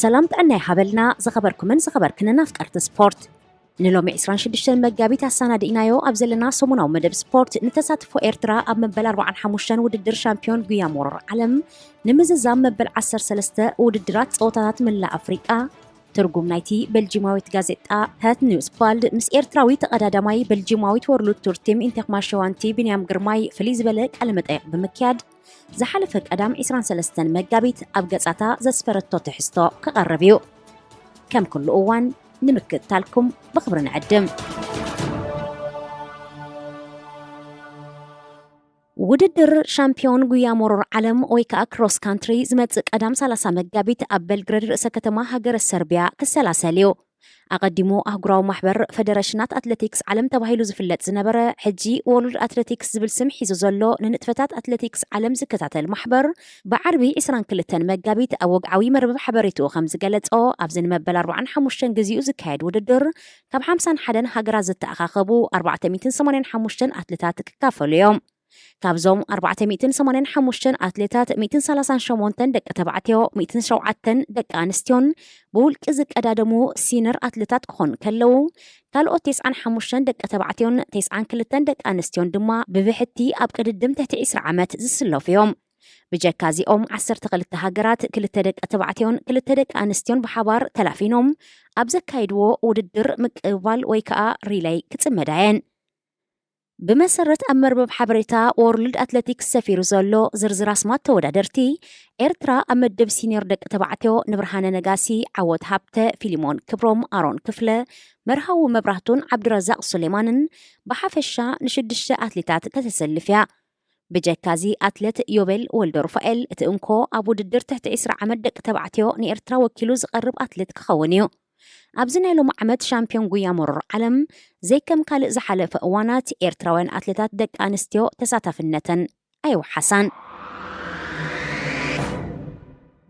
ሰላም ጥዕና ይሃበልና ዝኸበርኩምን ዝኸበርክንን ኣፍቀርቲ ስፖርት። ንሎሚ ዕስራን ሽዱሽተን መጋቢት ኣሰናዲእናዮ ኣብ ዘለና ሰሙናዊ መደብ ስፖርት፣ ንተሳትፎ ኤርትራ ኣብ መበል ኣርባዓን ሓሙሽተን ውድድር ሻምፒዮን ጉያ ሞሮር ዓለም ንምዝዛም መበል ዓሰርተ ሰለስተ ውድድራት ጸወታታት መላእ ኣፍሪቃ፣ ትርጉም ናይቲ ቤልጂማዊት ጋዜጣ ሀት ኒውስባልድ ምስ ኤርትራዊ ተቐዳዳማይ ቤልጂማዊት ወርልድ ቱር ቲም ኢንተርማሸዋንቲ ቢንያም ግርማይ ፍልይ ዝበለ ቃለ መጠይቕ ብምክያድ፣ ዝሓለፈ ቀዳም ዕስራን ሰለስተን መጋቢት ኣብ ገጻታ ዘስፈረቶ ትሕዝቶ ክቐርብ እዩ። ከም ኩሉ እዋን ንምክትታልኩም ብኽብሪ ንዕድም። ውድድር ሻምፒዮን ጉያ ሞሮር ዓለም ወይ ከኣ ክሮስ ካንትሪ ዝመጽእ ቀዳም ሰላሳ መጋቢት ኣብ ቤልግረድ ርእሰ ከተማ ሃገረ ሰርቢያ ክሰላሰል እዩ። ኣቐዲሙ ኣህጉራዊ ማሕበር ፈደረሽናት ኣትሌቲክስ ዓለም ተባሂሉ ዝፍለጥ ዝነበረ፣ ሕጂ ወርልድ ኣትሌቲክስ ዝብል ስም ሒዙ ዘሎ ንንጥፈታት ኣትሌቲክስ ዓለም ዝከታተል ማሕበር፣ ብዓርቢ ዕስራን ክልተን መጋቢት ኣብ ወግዓዊ መርበብ ሓበሬትኡ ከም ዝገለጾ፣ ኣብዚ ንመበል ኣርባዓን ሓሙሽተን ግዜኡ ዝካየድ ውድድር ካብ ሓምሳን ሓደን ሃገራት ዝተኣኻኸቡ ኣርባዕተ ሚእትን ሰማንያን ሓሙሽተን ኣትሌታት ክካፈሉ እዮም። ካብዞም ኣርባዕተ ሚእትን ሰማንያን ሓሙሽተን ኣትሌታት፣ ሚእትን ሰላሳን ሸሞንተን ደቂ ተባዕትዮ፣ ሚእትን ሸውዓተን ደቂ ኣንስትዮን ብውልቂ ዝቀዳደሙ ሲነር ኣትሌታት ክኾኑ ከለዉ፣ ካልኦት ተስዓን ሓሙሽተን ደቂ ተባዕትዮን ተስዓን ክልተን ደቂ ኣንስትዮን ድማ ብብሕቲ ኣብ ቅድድም ትሕቲ ዕስራ ዓመት ዝስለፉ እዮም። ብጀካ እዚኦም፣ ዓሰርተ ክልተ ሃገራት፣ ክልተ ደቂ ተባዕትዮን ክልተ ደቂ ኣንስትዮን ብሓባር ተላፊኖም ኣብ ዘካይድዎ ውድድር ምቅብባል ወይ ከኣ ሪለይ ክጽመዳ እየን። ብመሰረት ኣብ መርበብ ሓበሬታ ወርልድ ኣትሌቲክስ ሰፊሩ ዘሎ ዝርዝር ኣስማት ተወዳደርቲ፣ ኤርትራ ኣብ መደብ ሲኒየር ደቂ ተባዕትዮ ንብርሃነ ነጋሲ፣ ዓወት ሃብተ፣ ፊሊሞን ክብሮም፣ ኣሮን ክፍለ፣ መርሃዊ መብራህቱን ዓብዱረዛቕ ሱሌማንን ብሓፈሻ ንሽዱሽተ ኣትሌታት ከተሰልፍ እያ። ብጀካዚ ኣትሌት ዮቤል ወልደ ሩፋኤል፣ እቲ እንኮ ኣብ ውድድር ትሕቲ ዕስራ ዓመት ደቂ ተባዕትዮ ንኤርትራ ወኪሉ ዝቐርብ ኣትሌት ክኸውን እዩ። ኣብዚ ናይ ሎሚ ዓመት ሻምፒዮን ጉያ መሮር ዓለም፣ ዘይከም ካልእ ዝሓለፈ እዋናት፣ ኤርትራውያን ኣትሌታት ደቂ ኣንስትዮ ተሳታፍነተን ኣይወሓሳን።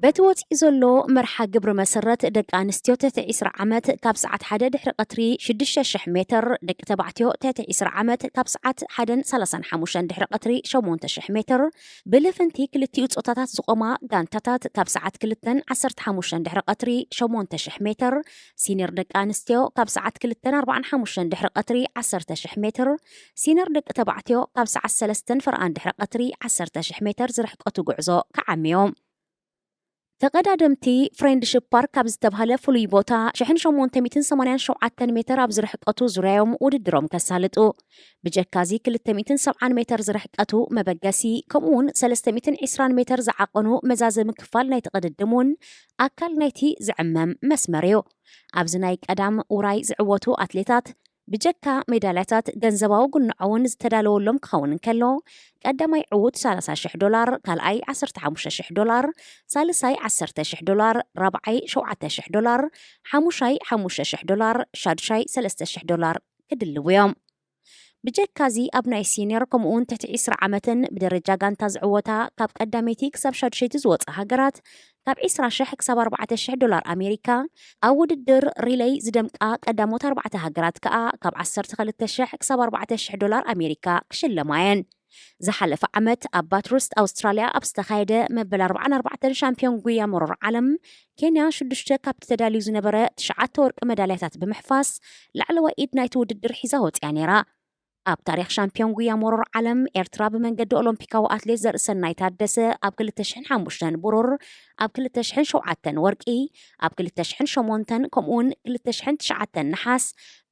በቲ ወፂኡ ዘሎ መርሓ ግብሪ መሰረት፣ ደቂ ኣንስትዮ ትሕቲ ዕስራ ዓመት ካብ ሰዓት ሓደ ድሕሪ ቀትሪ ሽዱሽተ ሽሕ ሜትር፣ ደቂ ተባዕትዮ ትሕቲ ዕስራ ዓመት ካብ ሰዓት ሓደን ሰላሳን ሓሙሽተን ድሕሪ ቀትሪ ሸሞንተ ሽሕ ሜትር፣ ብልፍንቲ ክልቲኡ ጾታታት ዝቖማ ጋንታታት ካብ ሰዓት ክልተን ዓሰርተ ሓሙሽተን ድሕሪ ቀትሪ ሸሞንተ ሽሕ ሜትር፣ ሲኒር ደቂ ኣንስትዮ ካብ ሰዓት ክልተን ኣርባዓን ሓሙሽተን ድሕሪ ቀትሪ ዓሰርተ ሽሕ ሜትር፣ ሲኒር ደቂ ተባዕትዮ ካብ ሰዓት ሰለስተን ፈረቓን ድሕሪ ቀትሪ ዓሰርተ ሽሕ ሜትር ዝርሕቀቱ ጉዕዞ ክዓምዮም። ተቐዳደምቲ ፍሬንድሽፕ ፓርክ ካብ ዝተባህለ ፍሉይ ቦታ ሽሕን ሸሞንተ ሚእትን ሰማንያን ሸውዓተን ሜትር ኣብ ዝርሕቀቱ ዙርያ እዮም ውድድሮም ከሳልጡ። ብጀካዚ ክልተ ሚእትን ሰብዓን ሜትር ዝርሕቀቱ መበገሲ፣ ከምኡውን ሰለስተ ሚእትን ዕስራን ሜትር ዝዓቐኑ መዛዘሚ ክፋል ናይቲ ቅድድም እውን ኣካል ናይቲ ዝዕመም መስመር እዩ። ኣብዚ ናይ ቀዳም ውራይ ዝዕወቱ ኣትሌታት፣ ብጀካ ሜዳልያታት፣ ገንዘባዊ ጉንዖ እውን ዝተዳለወሎም ክኸውን እንከሎ፣ ቀዳማይ ዕዉት ሰላሳ ሽሕ ዶላር፣ ካልኣይ ዓሰርተ ሓሙሽተ ሽሕ ዶላር፣ ሳልሳይ ዓሰርተ ሽሕ ዶላር፣ ራብዓይ ሸውዓተ ሽሕ ዶላር፣ ሓሙሻይ ሓሙሽተ ሽሕ ዶላር፣ ሻዱሻይ ሰለስተ ሽሕ ዶላር ክድልዉ እዮም። ብጀካዚ ኣብ ናይ ሲኒየር ከምኡውን ትሕቲ ዕስራ ዓመትን ብደረጃ ጋንታ ዝዕወታ ካብ ቀዳመይቲ ክሳብ ሻዱሸይቲ ዝወፃ ሃገራት ካብ ዕስራ ሽሕ ክሳብ ኣርባዕተ ሽሕ ዶላር ኣሜሪካ፣ ኣብ ውድድር ሪለይ ዝደምቃ ቀዳሞት ኣርባዕተ ሃገራት ከኣ ካብ ዓሰርተ ክልተ ሽሕ ክሳብ ኣርባዕተ ሽሕ ዶላር ኣሜሪካ ክሽለማ እየን። ዝሓለፈ ዓመት ኣብ ባትሩስት ኣውስትራልያ ኣብ ዝተኻየደ መበል ኣርባዓን ኣርባዕተን ሻምፒዮን ጉያ መሮር ዓለም፣ ኬንያ ሽዱሽተ ካብቲ ተዳልዩ ዝነበረ ትሽዓተ ወርቂ መዳልያታት ብምሕፋስ ላዕለዋይ ኢድ ናይቲ ውድድር ሒዛ ወጽያ ነይራ። ኣብ ታሪኽ ሻምፒዮን ጉያ መሮር ዓለም፣ ኤርትራ ብመንገዲ ኦሎምፒካዊ ኣትሌት ዘርእሰናይ ታደሰ ኣብ ክልተ ሽሕን ሓሙሽተን ብሩር፣ ኣብ ክልተ ሽሕን ሸውዓተን ወርቂ፣ ኣብ ክልተ ሽሕን ሸሞንተን ከምኡውን ክልተ ሽሕን ትሽዓተን ነሓስ፣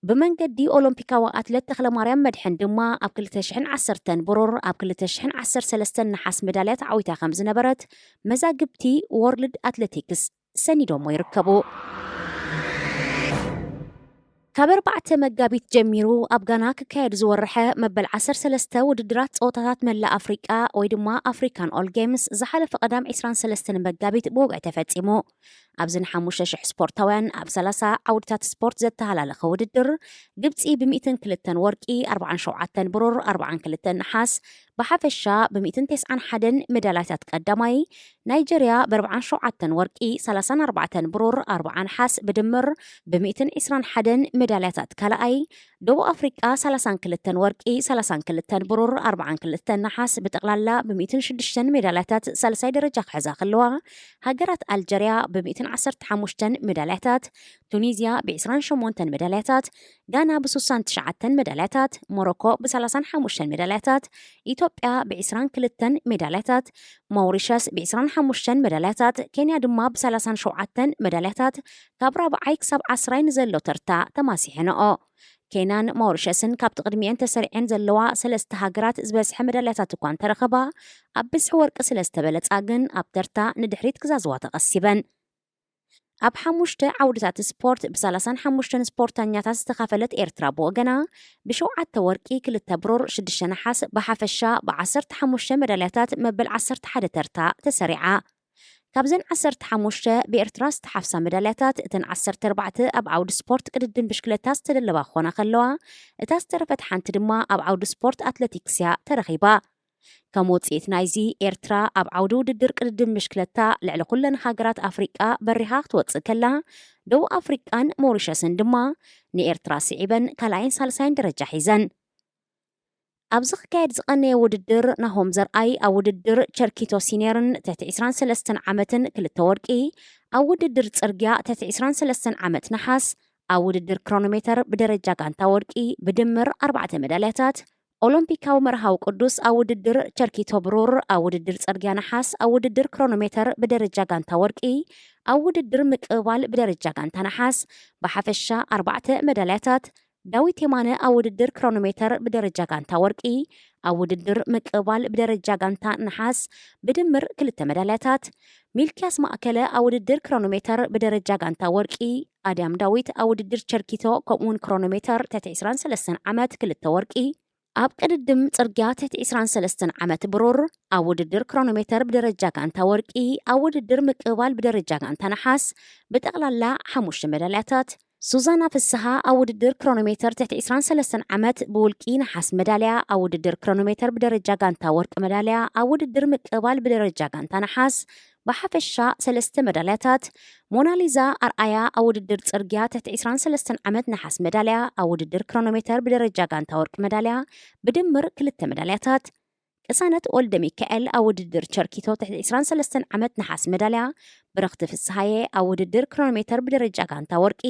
ብመንገዲ ኦሎምፒካዊ ኣትሌት ተኽለማርያም መድሕን ድማ ኣብ ክልተ ሽሕን ዓሰርተን ብሩር፣ ኣብ ክልተ ሽሕን ዓሰርተ ሰለስተን ነሓስ መዳልያ ተዓዊታ ከም ዝነበረት መዛግብቲ ወርልድ ኣትሌቲክስ ሰኒዶሞ ይርከቡ። ካብ ኣርባዕተ መጋቢት ጀሚሩ ኣብ ጋና ክካየድ ዝወርሐ መበል ዓሰርተ ሰለስተ ውድድራት ጸወታታት መላእ ኣፍሪቃ ወይ ድማ ኣፍሪካን ኦል ጌምስ ዝሓለፈ ቀዳም ዕስራን ሰለስተን መጋቢት ብወግዒ ተፈጺሙ። ኣብዚ ንሓሙሽተ ሽሕ ስፖርታውያን ኣብ ሰላሳ ዓውድታት ስፖርት ዘተሃላለኸ ውድድር፣ ግብጺ ብሚእትን ክልተን ወርቂ፣ ኣርባዓን ሸውዓተን ብሩር፣ ኣርባዓን ክልተን ነሓስ፣ ብሓፈሻ ብሚእትን ተስዓን ሓደን ሜዳልያታት ቀዳማይ፣ ናይጀርያ ብኣርባዓን ሸውዓተን ወርቂ፣ ሰላሳን ኣርባዕተን ብሩር፣ ኣርባዓ ነሓስ ብድምር ብሚእትን ዕስራን ሓደን ሜዳልያታት ካልኣይ፣ ደቡብ ኣፍሪቃ ሰላሳን ክልተን ወርቂ፣ ሰላሳን ክልተን ብሩር፣ ኣርባዓን ክልተን ነሓስ፣ ብጠቕላላ ብ ሚእትን ሽዱሽተን ሜዳልያታት ሳልሳይ ደረጃ ክሕዛ ከለዋ፣ ሃገራት ኣልጀርያ ብ ሚእትን ዓሰርተ ሓሙሽተን ሜዳልያታት፣ ቱኒዝያ ብ ዕስራን ሸሞንተን ሜዳልያታት፣ ጋና ብ ስሳን ትሽዓተን ሜዳልያታት፣ ሞሮኮ ብ ሰላሳን ሓሙሽተን ሜዳልያታት፣ ኢትዮጵያ ብ ዕስራን ክልተን ሜዳልያታት፣ ማውሪሸስ ብ ዕስራን ሓሙሽተን ሜዳልያታት፣ ኬንያ ድማ ብ ሰላሳን ሸውዓተን ሜዳልያታት፣ ካብ ራብዓይ ክሳብ ዓስራይ ንዘሎ ተርታ ተማሲሐንኦ። ኬንያን ማውሪሸስን ካብቲ ቅድሚኤን ተሰሪዐን ዘለዋ ሰለስተ ሃገራት ዝበዝሐ መዳልያታት እኳ እንተረኸባ፣ ኣብ ብዝሒ ወርቂ ስለ ዝተበለጻ ግን ኣብ ተርታ ንድሕሪት ክዛዝዋ ተቐሲበን። ኣብ ሓሙሽተ ዓውድታት ስፖርት ብ ሰላሳን ሓሙሽተን ስፖርተኛታት ዝተኻፈለት ኤርትራ ብወገና፣ ብሸውዓተ ወርቂ፣ ክልተ ብሩር፣ ሽዱሽተ ነሓስ፣ ብሓፈሻ ብ ዓሰርተ ሓሙሽተ መዳልያታት መበል ዓሰርተ ሓደ ተርታ ተሰሪዓ። ካብዘን ዓሰርተ ሓሙሽተ ብኤርትራ ዝተሓፍሳ መዳልያታት፣ እተን ዓሰርተ ኣርባዕተ ኣብ ዓውዲ ስፖርት ቅድድም ብሽክለታ ዝተደለባ ክኾና ከለዋ፣ እታ ዝተረፈት ሓንቲ ድማ ኣብ ዓውዲ ስፖርት ኣትለቲክስ እያ ተረኺባ። ከም ውጽኢት ናይዚ፣ ኤርትራ ኣብ ዓውዲ ውድድር ቅድድም ብሽክለታ ልዕሊ ኩለን ሃገራት ኣፍሪቃ በሪኻ ክትወጽእ ከላ፣ ደቡብ ኣፍሪቃን ሞሪሸስን ድማ ንኤርትራ ስዒበን ካልኣይን ሳልሳይን ደረጃ ሒዘን። ኣብዚ ክካየድ ዝቐነየ ውድድር፣ ናሆም ዘርኣይ ኣብ ውድድር ቸርኪቶ ሲኒየርን ትሕቲ ዕስራን ሰለስተን ዓመትን ክልተ ወርቂ፣ ኣብ ውድድር ጽርግያ ትሕቲ ዕስራን ሰለስተን ዓመት ነሓስ፣ ኣብ ውድድር ክሮኖሜተር ብደረጃ ጋንታ ወርቂ፣ ብድምር ኣርባዕተ መዳልያታት፣ ኦሎምፒካዊ መርሃዊ ቅዱስ ኣብ ውድድር ቸርኪቶ ብሩር፣ ኣብ ውድድር ጽርግያ ነሓስ፣ ኣብ ውድድር ክሮኖሜተር ብደረጃ ጋንታ ወርቂ፣ ኣብ ውድድር ምቅብባል ብደረጃ ጋንታ ነሓስ፣ ብሓፈሻ ኣርባዕተ መዳልያታት፣ ዳዊት የማነ ኣብ ውድድር ክሮኖሜተር ብደረጃ ጋንታ ወርቂ፣ ኣብ ውድድር ምቅብባል ብደረጃ ጋንታ ነሓስ፣ ብድምር ክልተ መዳልያታት፣ ሚልክያስ ማእከለ ኣብ ውድድር ክሮኖሜተር ብደረጃ ጋንታ ወርቂ፣ ኣድያም ዳዊት ኣብ ውድድር ቸርኪቶ ከምኡውን ክሮኖሜተር ትሕቲ ዕስራን ሰለስተን ዓመት ክልተ ወርቂ፣ ኣብ ቅድድም ጽርግያ ትሕቲ ዕስራን ሰለስተን ዓመት ብሩር፣ ኣብ ውድድር ክሮኖሜተር ብደረጃ ጋንታ ወርቂ፣ ኣብ ውድድር ምቅብባል ብደረጃ ጋንታ ነሓስ፣ ብጠቕላላ ሓሙሽተ መዳልያታት፣ ሱዛና ፍስሃ ኣብ ውድድር ክሮኖሜተር ትሕቲ ዕስራን ሰለስተን ዓመት ብውልቂ ነሓስ መዳልያ፣ ኣብ ውድድር ክሮኖሜተር ብደረጃ ጋንታ ወርቂ መዳልያ፣ ኣብ ውድድር ምቅባል ብደረጃ ጋንታ ነሓስ፣ ብሓፈሻ ሰለስተ መዳልያታት፣ ሞናሊዛ ኣርኣያ ኣብ ውድድር ጽርግያ ትሕቲ ዕስራን ሰለስተን ዓመት ነሓስ መዳልያ፣ ኣብ ውድድር ክሮኖሜተር ብደረጃ ጋንታ ወርቂ መዳልያ፣ ብድምር ክልተ መዳልያታት፣ ቅሳነት ወልደ ሚካኤል ኣብ ውድድር ቸርኪቶ ትሕቲ ዕስራን ሰለስተን ዓመት ነሓስ መዳልያ፣ ብረኽቲ ፍስሃየ ኣብ ውድድር ክሮኖሜተር ብደረጃ ጋንታ ወርቂ፣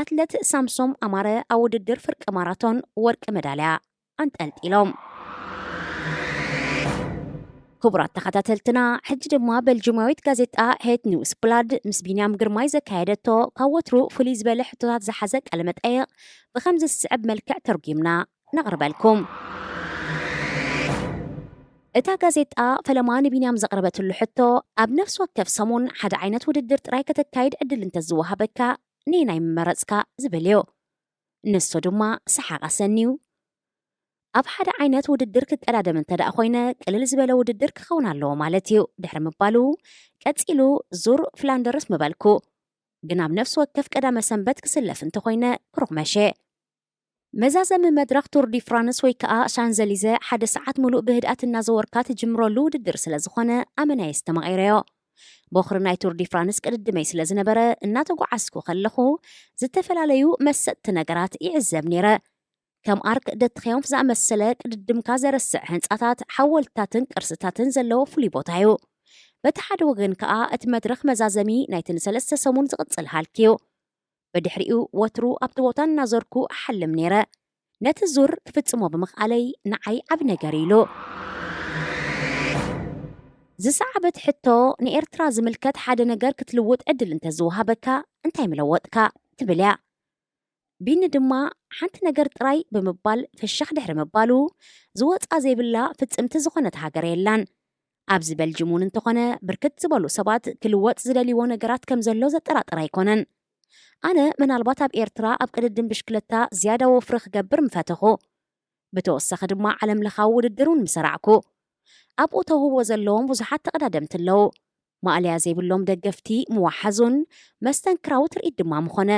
ኣትለት ሳምሶም ኣማረ ኣብ ውድድር ፍርቂ ማራቶን ወርቂ መዳልያ ኣንጠልጢሎም። ክቡራት ተኸታተልትና፣ ሕጂ ድማ በልጅማዊት ጋዜጣ ሄት ኒውስ ብላድ ምስ ቢንያም ግርማይ ዘካየደቶ ካብ ወትሩ ፍልይ ዝበለ ሕቶታት ዝሓዘ ቃለ መጠይቕ ብኸምዚ ዝስዕብ መልክዕ ተርጒምና ነቕርበልኩም። እታ ጋዜጣ ፈለማ ንቢንያም ዘቕረበትሉ ሕቶ፣ ኣብ ነፍሲ ወከፍ ሰሙን ሓደ ዓይነት ውድድር ጥራይ ከተካይድ ዕድል እንተዝወሃበካ ነየናይ ምመረጽካ ዝብል እዩ። ንሱ ድማ ሰሓቕ ኣሰንዩ፣ ኣብ ሓደ ዓይነት ውድድር ክቀዳደም እንተ ደኣ ኮይነ፣ ቅልል ዝበለ ውድድር ክኸውን ኣለዎ ማለት እዩ ድሕሪ ምባሉ፣ ቀጺሉ ዙር ፍላንደርስ ምበልኩ። ግን ኣብ ነፍሲ ወከፍ ቀዳመ ሰንበት ክስለፍ እንተኾይነ ክሩቕ መሸ። መዛዘሚ መድረኽ ቱር ዲ ፍራንስ ወይ ከኣ ሻንዘሊዘ ሓደ ሰዓት ምሉእ ብህድኣት እናዘወርካ ትጅምረሉ ውድድር ስለ ዝኾነ ኣመና እየ ዝተማቒረዮ። ቦኽሪ ናይ ቱር ዲ ፍራንስ ቅድድመይ ስለ ዝነበረ እናተጓዓዝኩ ከለኹ ዝተፈላለዩ መሰጥቲ ነገራት ይዕዘብ ነይረ። ከም ኣርክ ደ ትሪዮምፍ ዝኣመሰለ ቅድድምካ ዘረስዕ ህንጻታት፣ ሓወልትታትን ቅርስታትን ዘለዎ ፍሉይ ቦታ እዩ። በቲ ሓደ ወገን ከኣ እቲ መድረኽ መዛዘሚ ናይቲ ንሰለስተ ሰሙን ዝቕጽል ሃልኪ እዩ። ብድሕሪኡ ወትሩ ኣብቲ ቦታ እናዞርኩ እሓልም ነይረ። ነቲ ዙር ክፍጽሞ ብምኽኣለይ ንዓይ ዓቢ ነገር እዩ ኢሉ። ዝሰዓበት ሕቶ፣ ንኤርትራ ዝምልከት ሓደ ነገር ክትልውጥ ዕድል እንተዝወሃበካ እንታይ ምለወጥካ? ትብል እያ። ቢኒ ድማ ሓንቲ ነገር ጥራይ ብምባል ፍሽኽ ድሕሪ ምባሉ፣ ዝወጻ ዘይብላ ፍጽምቲ ዝኾነት ሃገር የላን። ኣብዚ በልጅም እውን እንተኾነ ብርክት ዝበሉ ሰባት ክልወጥ ዝደልይዎ ነገራት ከም ዘሎ ዘጠራጥር ኣይኮነን። ኣነ ምናልባት ኣብ ኤርትራ ኣብ ቅድድም ብሽክለታ ዝያዳ ወፍሪ ክገብር ምፈተኹ። ብተወሳኺ ድማ ዓለም ለኻዊ ውድድር እውን ምሰራዕኩ። ኣብኡ ተውህቦ ዘለዎም ብዙሓት ተቐዳደምቲ ኣለዉ። ማእለያ ዘይብሎም ደገፍቲ ምወሓዙን መስተንክራዊ ትርኢት ድማ ምኾነ።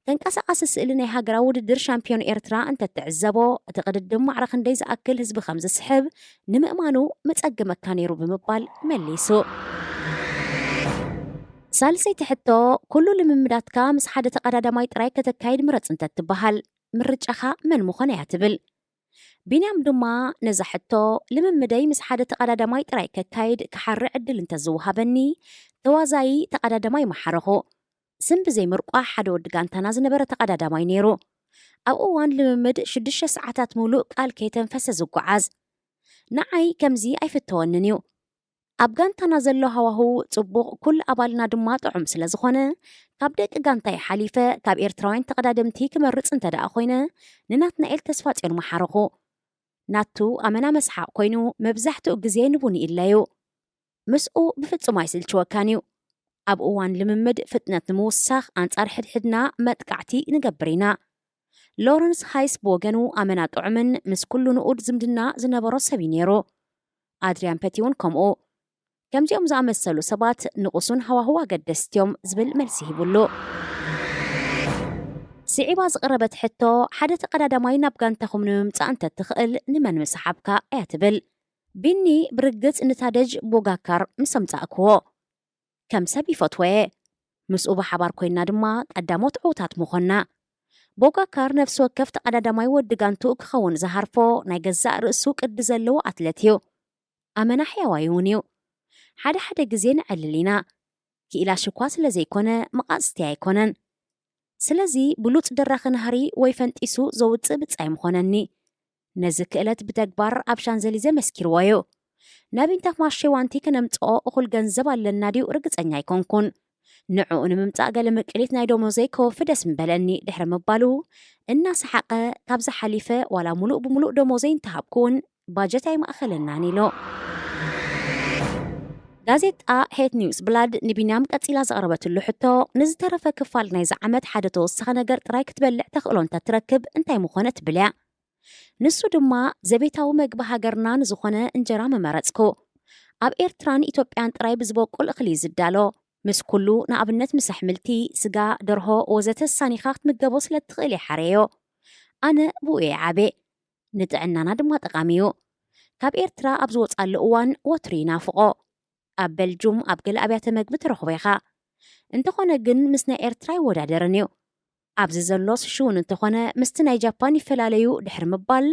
ተንቀሳቓሲ ስእሊ ናይ ሃገራዊ ውድድር ሻምፒዮን ኤርትራ እንተትዕዘቦ፣ እቲ ቅድድም ማዕረ ክንደይ ዝኣክል ህዝቢ ከም ዝስሕብ ንምእማኑ መጸግመካ ነይሩ ብምባል መሊሱ። ሳልሰይቲ ሕቶ፣ ኩሉ ልምምዳትካ ምስ ሓደ ተቐዳዳማይ ጥራይ ከተካይድ ምረጽ እንተትበሃል፣ ምርጫኻ መን ምኾነ እያ ትብል። ቢንያም ድማ ነዛ ሕቶ፣ ልምምደይ ምስ ሓደ ተቐዳዳማይ ጥራይ ከካይድ ክሓሪ ዕድል እንተዝወሃበኒ፣ ተዋዛዪ ተቐዳዳማይ ምሓረኹ። ስም ብዘይምርቋ ሓደ ወዲ ጋንታና ዝነበረ ተቐዳዳማይ ነይሩ። ኣብ እዋን ልምምድ ሽዱሽተ ሰዓታት ምሉእ ቃል ከይተንፈሰ ዝጓዓዝ። ንዓይ ከምዚ ኣይፍተወንን እዩ። ኣብ ጋንታና ዘሎ ሃዋህው ጽቡቕ፣ ኩሉ ኣባልና ድማ ጥዑም ስለ ዝኾነ፣ ካብ ደቂ ጋንታይ ሓሊፈ ካብ ኤርትራውያን ተቐዳደምቲ ክመርጽ እንተ ደኣ ኮይነ፣ ንናትናኤል ተስፋጽዮን ምሓረኹ። ናቱ ኣመና መስሓቕ ኮይኑ፣ መብዛሕትኡ ግዜ ንቡን ይእለዩ። ምስኡ ብፍጹም ኣይስልችወካን እዩ። ኣብ እዋን ልምምድ ፍጥነት ንምውሳኽ ኣንጻር ሕድሕድና መጥቃዕቲ ንገብር ኢና። ሎረንስ ሃይስ ብወገኑ ኣመና ጥዑምን ምስ ኩሉ ንኡድ ዝምድና ዝነበሮ ሰብ እዩ ነይሩ። ኣድሪያን ፐቲ እውን ከምኡ። ከምዚኦም ዝኣመሰሉ ሰባት ንቑሱን ሃዋህው ኣገደስቲ እዮም ዝብል መልሲ ሂቡሉ። ስዒባ ዝቐረበት ሕቶ፣ ሓደ ተቐዳዳማይ ናብ ጋንታኹም ንምምጻእ እንተትኽእል ንመን ምሰሓብካ እያ ትብል። ቢኒ ብርግጽ ንታደጅ ቦጋካር ምስ ኣምጻእክዎ። ከም ሰብ ይፈትወየ። ምስኡ ብሓባር ኮይና ድማ ቀዳሞት ዕዉታት ምኾና። ቦጋካር ነፍሲ ወከፍ ተቐዳዳማይ ወዲ ጋንትኡ ክኸውን ዝሃርፎ ናይ ገዛእ ርእሱ ቅዲ ዘለዎ ኣትለት እዩ። ኣመና ሕያዋይ እውን እዩ። ሓደ ሓደ ግዜ ንዕልል ኢና። ክኢላ ሽኳ ስለ ዘይኮነ መቓጽቲ ኣይኮነን። ስለዚ ብሉጽ ደራኺ ናህሪ ወይ ፈንጢሱ ዘውጽእ ብጻይ ምኾነኒ። ነዚ ክእለት ብተግባር ኣብ ሻንዘሊዘ መስኪርዎ እዩ። ናብ ኢንተርማርሼ ዋንቲ ከነምጽኦ እኹል ገንዘብ ኣለና ድዩ ርግጸኛ ኣይኮንኩን። ንዕኡ ንምምጻእ ገለ ምቅሊት ናይ ደሞዘይ ከወፊ ደስ ምበለኒ ድሕሪ ምባሉ፣ እናሰሓቐ፣ ካብዚ ሓሊፈ ዋላ ሙሉእ ብሙሉእ ደሞዘይ እንተሃብኩ እውን ባጀት ኣይማእኸለናን ኢሉ። ጋዜጣ ሄት ኒውስ ብላድ ንቢንያም ቀጺላ ዘቕረበትሉ ሕቶ፣ ንዝተረፈ ክፋል ናይዚ ዓመት ሓደ ተወሳኺ ነገር ጥራይ ክትበልዕ ተኽእሎ እንተትረክብ እንታይ ምኾነ ትብል እያ። ንሱ ድማ፣ ዘቤታዊ መግቢ ሃገርና ንዝኾነ እንጀራ ምመረጽኩ። ኣብ ኤርትራን ኢትዮጵያን ጥራይ ብዝበቁል እኽሊ እዩ ዝዳሎ። ምስ ኩሉ፣ ንኣብነት ምስ ኣሕምልቲ፣ ስጋ፣ ደርሆ ወዘተ ሳኒኻ ክትምገቦ ስለ እትኽእል እየ ሓረዮ። ኣነ ብኡ እየ ዓብየ። ንጥዕናና ድማ ጠቓሚ እዩ። ካብ ኤርትራ ኣብ ዝወጻሉ እዋን ወትሩ ይናፍቖ። ኣብ በልጁም ኣብ ገለ ኣብያተ መግቢ ትረኽቦ ኢኻ። እንተኾነ ግን ምስ ናይ ኤርትራ ኣይወዳደርን እዩ። ኣብዚ ዘሎስ ሽውን እንተኾነ ምስቲ ናይ ጃፓን ይፈላለዩ ድሕሪ ምባል፣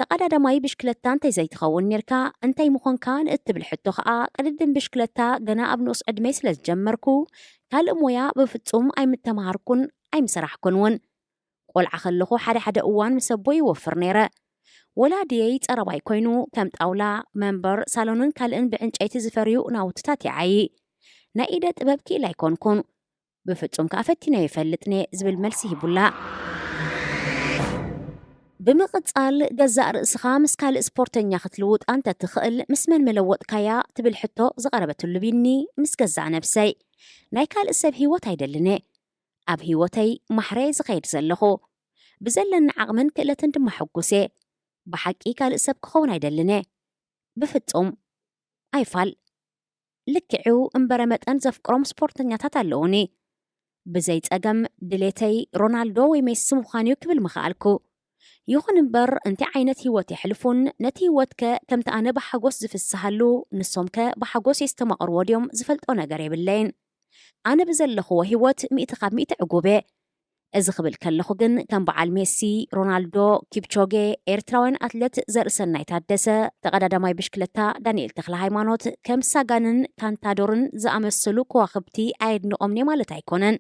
ተቐዳዳማይ ብሽክለታ እንተዘይትኸውን ኔርካ እንታይ ምኾንካ ንእትብል ሕቶ ኸኣ ቅድድም ብሽክለታ ገና ኣብ ንኡስ ዕድመይ ስለ ዝጀመርኩ ካልእ ሞያ ብፍጹም ኣይምተማሃርኩን ኣይምሰራሕኩን እውን። ቆልዓ ከለኹ ሓደ ሓደ እዋን ምስ ኣቦይ ይወፍር ነይረ። ወላድየይ ጸረባይ ኮይኑ ከም ጣውላ፣ መንበር፣ ሳሎንን ካልእን ብዕንጨይቲ ዝፈርዩ ናውትታት ይዓዪ። ናይ ኢደ ጥበብ ክኢል ኣይኮንኩን። ብፍጹም ከኣ ፈቲነ ይፈልጥን እየ ዝብል መልሲ ሂቡላ። ብምቕጻል ገዛእ ርእስኻ ምስ ካልእ ስፖርተኛ ክትልውጣ እንተትኽእል ምስ መን ምለወጥካያ ትብል ሕቶ ዝቐረበትሉ ቢኒ ምስ ገዛእ ነብሰይ ናይ ካልእ ሰብ ህይወት ኣይደልን እየ። ኣብ ህይወተይ ማሕረየ ዝኸይድ ዘለኹ። ብዘለኒ ዓቕምን ክእለትን ድማ ሕጉስ እየ። ብሓቂ ካልእ ሰብ ክኸውን ኣይደልን እየ። ብፍጹም። ኣይፋል። ልክዕው እምበረ መጠን ዘፍቅሮም ስፖርተኛታት ኣለዉኒ። ብዘይ ጸገም ድሌተይ ሮናልዶ ወይ ሜሲ ምዃን እዩ ክብል ምኽኣልኩ። ይኹን እምበር፣ እንታይ ዓይነት ህይወት የሕልፉን፣ ነቲ ህይወትከ ከምቲ ኣነ ብሓጎስ ዝፍስሃሉ፣ ንሶምከ ብሓጎስ የስተማቕርዎ ድዮም ዝፈልጦ ነገር የብለይን። ኣነ ብዘለኽዎ ህይወት ሚእቲ ካብ ሚእቲ ዕጉብ እየ። እዚ ክብል ከለኹ ግን ከም በዓል ሜሲ፣ ሮናልዶ፣ ኪፕቾጌ፣ ኤርትራውያን ኣትለት ዘርእሰናይ ታደሰ፣ ተቐዳዳማይ ብሽክለታ ዳንኤል ተኽለ ሃይማኖት፣ ከም ሳጋንን ካንታዶርን ዝኣመሰሉ ከዋኽብቲ ኣየድንቖምን እየ ማለት ኣይኮነን።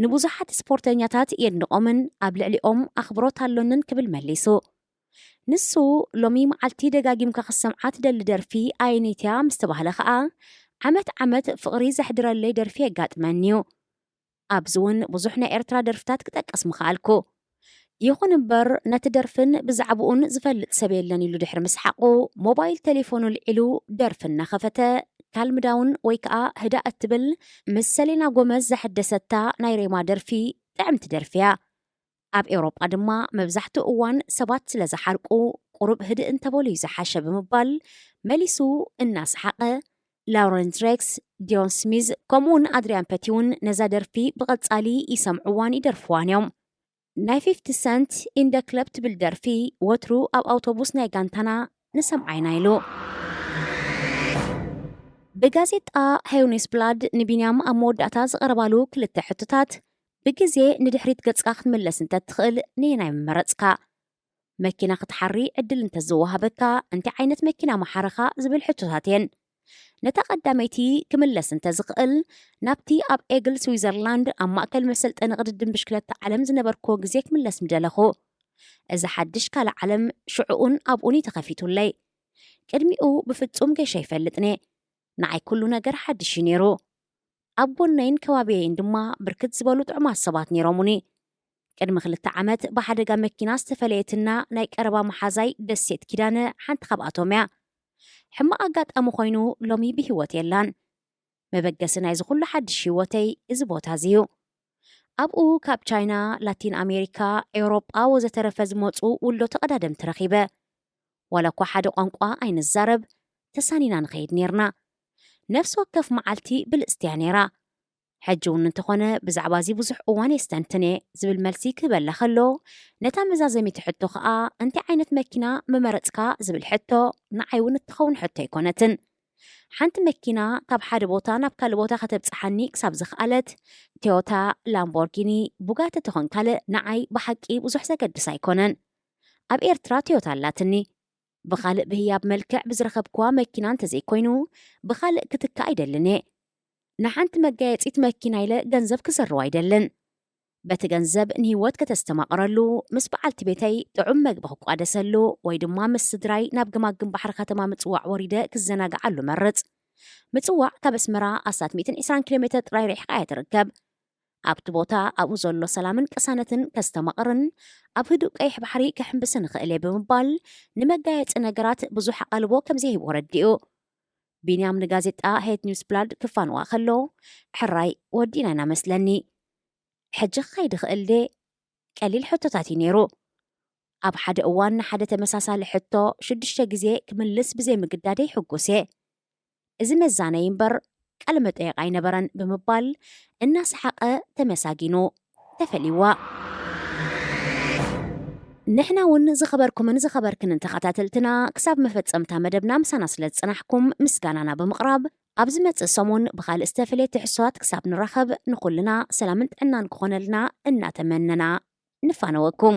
ንብዙሓት ስፖርተኛታት የድንቖምን ኣብ ልዕሊኦም ኣኽብሮት ኣሎንን ክብል መሊሱ። ንሱ ሎሚ መዓልቲ ደጋጊምካ ክትሰምዓ ትደሊ ደርፊ ኣየነይቲ እያ ምስ ተባህለ ኸኣ፣ ዓመት ዓመት ፍቕሪ ዘሕድረለይ ደርፊ የጋጥመኒ እዩ። ኣብዚ እውን ብዙሕ ናይ ኤርትራ ደርፍታት ክጠቅስ ምኽኣልኩ። ይኹን እምበር ነቲ ደርፍን ብዛዕባኡን ዝፈልጥ ሰብ የለን ኢሉ ድሕሪ ምስሓቑ፣ ሞባይል ቴሌፎኑ ኣልዒሉ ደርፊ እናኸፈተ፣ ካልም ዳውን ወይ ከኣ ህዳእ እትብል ምስ ሰሌና ጎመዝ ዘሐደሰታ ናይ ሬማ ደርፊ ጥዕምቲ ደርፊ እያ። ኣብ ኤውሮጳ ድማ መብዛሕትኡ እዋን ሰባት ስለ ዝሓርቁ፣ ቁሩብ ህድእ እንተበሉ እዩ ዝሓሸ ብምባል መሊሱ እናሰሓቐ፣ ላውረንስ ሬክስ፣ ዲዮን ስሚዝ፣ ከምኡውን ኣድሪያን ፐቲ እውን ነዛ ደርፊ ብቐጻሊ ይሰምዕዋን ይደርፍዋን እዮም። ናይ ፊፍቲ ሰንት ኢን ደ ክለብ ትብል ደርፊ ወትሩ ኣብ ኣውቶቡስ ናይ ጋንታና ንሰምዓ ኢና ኢሉ። ብጋዜጣ ሄውኒስ ብላድ ንቢንያም ኣብ መወዳእታ ዝቐረባሉ ክልተ ሕቶታት፣ ብግዜ ንድሕሪት ገጽካ ክትምለስ እንተትኽእል ነየናይ ምመረጽካ? መኪና ክትሓሪ ዕድል እንተዝወሃበካ እንታይ ዓይነት መኪና ምሓረኻ ዝብል ሕቶታት እየን። ነታ ቀዳመይቲ ክምለስ እንተዝኽእል ናብቲ ኣብ ኤግል ስዊዘርላንድ ኣብ ማእከል መሰልጠኒ ቅድድም ብሽክለታ ዓለም ዝነበርክዎ ግዜ ክምለስ ምደለኹ። እዚ ሓድሽ ካልእ ዓለም ሽዕኡን ኣብኡን እዩ ተኸፊቱለይ። ቅድሚኡ ብፍጹም ገይሸ ኣይፈልጥን እየ። ንዓይ ኩሉ ነገር ሓድሽ እዩ ነይሩ። ኣብ ጎነይን ከባቢየይን ድማ ብርክት ዝበሉ ጥዑማት ሰባት ነይሮሙኒ። ቅድሚ ክልተ ዓመት ብሓደጋ መኪና ዝተፈለየትና ናይ ቀረባ መሓዛይ ደሴት ኪዳነ ሓንቲ ካብኣቶም እያ። ሕማቕ ኣጋጣሚ ኮይኑ ሎሚ ብህይወት የላን። መበገሲ ናይዚ ኩሉ ሓድሽ ህይወተይ እዚ ቦታ እዚ እዩ። ኣብኡ ካብ ቻይና፣ ላቲን ኣሜሪካ፣ ኤውሮጳ ወዘተረፈ ዝመጹ ውልዶ ተቐዳደምቲ ረኺበ። ዋላ እኳ ሓደ ቋንቋ ኣይንዛረብ፣ ተሳኒና ንኸይድ ኔርና። ነፍሲ ወከፍ መዓልቲ ብልጽቲ እያ ኔራ። ሕጂ እውን እንተኾነ ብዛዕባ እዚ ብዙሕ እዋን የስተንትን እየ ዝብል መልሲ ክህበላ ከሎ፣ ነታ መዛዘሚት ሕቶ ኸኣ እንታይ ዓይነት መኪና ምመረጽካ ዝብል ሕቶ ንዓይ እውን እትኸውን ሕቶ ኣይኮነትን። ሓንቲ መኪና ካብ ሓደ ቦታ ናብ ካልእ ቦታ ከተብጽሓኒ ክሳብ ዝኸኣለት፣ ቶዮታ፣ ላምቦርጊኒ፣ ቡጋቲ ትኾን ካልእ ንዓይ ብሓቂ ብዙሕ ዘገድስ ኣይኮነን። ኣብ ኤርትራ ቶዮታ ኣላትኒ። ብኻልእ ብህያብ መልክዕ ብዝረኸብክዋ መኪና እንተዘይኮይኑ ብኻልእ ክትካእ ኣይደልን እየ። ንሓንቲ መጋየጺት መኪና ኢለ ገንዘብ ክዘርዋ ኣይደልን። በቲ ገንዘብ ንህይወት ከተስተማቕረሉ፣ ምስ በዓልቲ ቤተይ ጥዑም መግቢ ክቋደሰሉ ወይ ድማ ምስ ስድራይ ናብ ገማግም ባሕሪ ከተማ ምጽዋዕ ወሪደ ክዘናግዓሉ መርጽ። ምጽዋዕ ካብ ኣስመራ ኣስታት ሚእትን ዕስራን ኪሎ ሜትር ጥራይ ርሒቓ እያ ትርከብ። ኣብቲ ቦታ ኣብኡ ዘሎ ሰላምን ቅሳነትን ከስተማቕርን ኣብ ህዱእ ቀይሕ ባሕሪ ክሕምብስን እኽእል እየ ብምባል ንመጋየጺ ነገራት ብዙሕ ኣቓልቦ ከም ዘይህቦ ረዲኡ። ቢንያም ንጋዜጣ ሄት ኒውስ ብላድ ክፋንዋ ከሎ፣ ሕራይ ወዲና ኢና መስለኒ። ሕጂ ክኸይድ እኽእል ድየ? ቀሊል ሕቶታት እዩ ነይሩ። ኣብ ሓደ እዋን ንሓደ ተመሳሳሊ ሕቶ ሽዱሽተ ግዜ ክምልስ ብዘይምግዳደይ ሕጉስ እየ። እዚ መዛነይ እምበር ቃለ መጠየቕ ኣይነበረን ብምባል እናሰሓቐ ተመሳጊኑ ተፈሊዋ። ንሕና እውን ዝኸበርኩምን ዝኸበርክንን ተኸታተልትና ክሳብ መፈጸምታ መደብና ምሳና ስለ ዝጸናሕኩም ምስጋናና ብምቕራብ ኣብ ዝመጽእ ሰሙን ብኻልእ ዝተፈለየ ትሕዝቶታት ክሳብ ንራኸብ ንኹልና ሰላምን ጥዕናን ክኾነልና እናተመነና ንፋነወኩም።